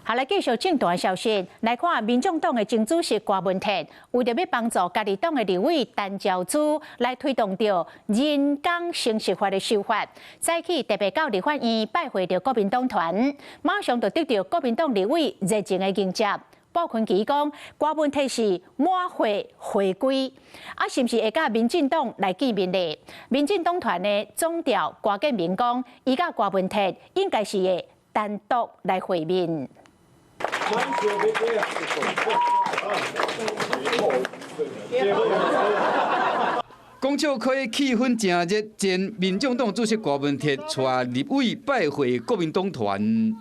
好，來繼續政壇消息，來看民眾黨的前主席郭文鐵，為著欲幫助家己黨的立委陳昭姿來推動著人工生殖法的修法，早起特別到立法院拜會著國民黨團，馬上就得著國民黨立委熱情的迎接。傅崐萁講，郭文鐵是滿血回歸，啊，是毋是會佮民進黨來見面咧？民進黨團的總召郭建明講，伊佮郭文鐵應該是會單獨來會面。講笑開氣氛誠熱，前民眾黨主席郭文鐵帶立委拜會國民黨團。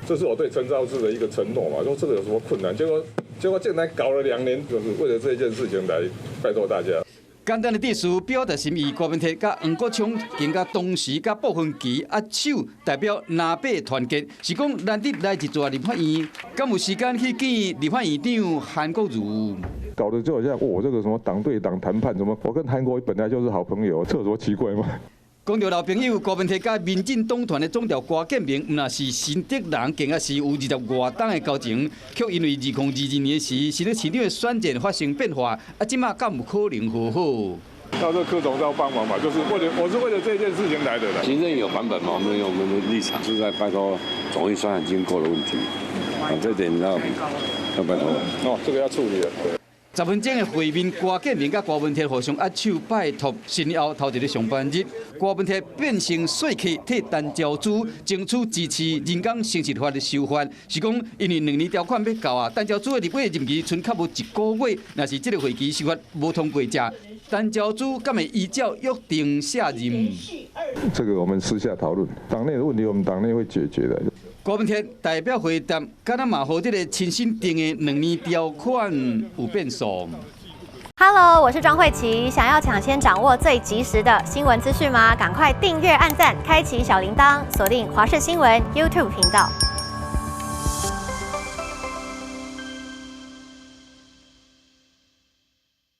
這是我對陳昭姿的一個承諾嘛，說這個有什麼困難？結果竟然搞了2年，就是為了這件事情來拜託大家。簡單的致辭表達心意，郭文鐵佮黃國昌更佮當時佮傅崐萁握手，代表藍白團結，是講難得來一逝立法院，敢有時間去見立法院長韓國瑜？搞得就好像我這個什麼黨對黨談判，什麼我跟韓國瑜本來就是好朋友，這有什麼奇怪嗎？講著老朋友郭文鐵佮民進黨團的總召郭建明，毋若是新竹人，更加是有20外冬的交情，卻因為2022年時，新北市長的選戰發生變化，啊，這馬敢有可能和好？到這柯總要幫忙嘛，就是為了我是為了這件事情來的啦。行政有版本嘛，我們有我們的立場，是在拜託總預算已經過的問題，啊，這點要拜託。哦，這個要處理的。10分鐘的會面，郭建明佮郭文鐵互相握手拜託，身後頭一个上班日，郭文鐵變成說客，替陳昭姿爭取支持人工生殖法的修法，是講因為兩年條款欲到啊，陳昭姿的立委任期賰較無一個月，若是這个會期修法無通過者，陳昭姿敢會依照約定卸任？這個我們私下討論，黨內的問題我們黨內會解決的。郭文鐵代表回答，敢若嘛予這个親身定的兩年條款有變數。 Hello，我是莊慧琪，想要搶先掌握最及時的新聞資訊嗎？趕快訂閱、按讚、開啟小鈴鐺，鎖定華視新聞 YouTube 頻道。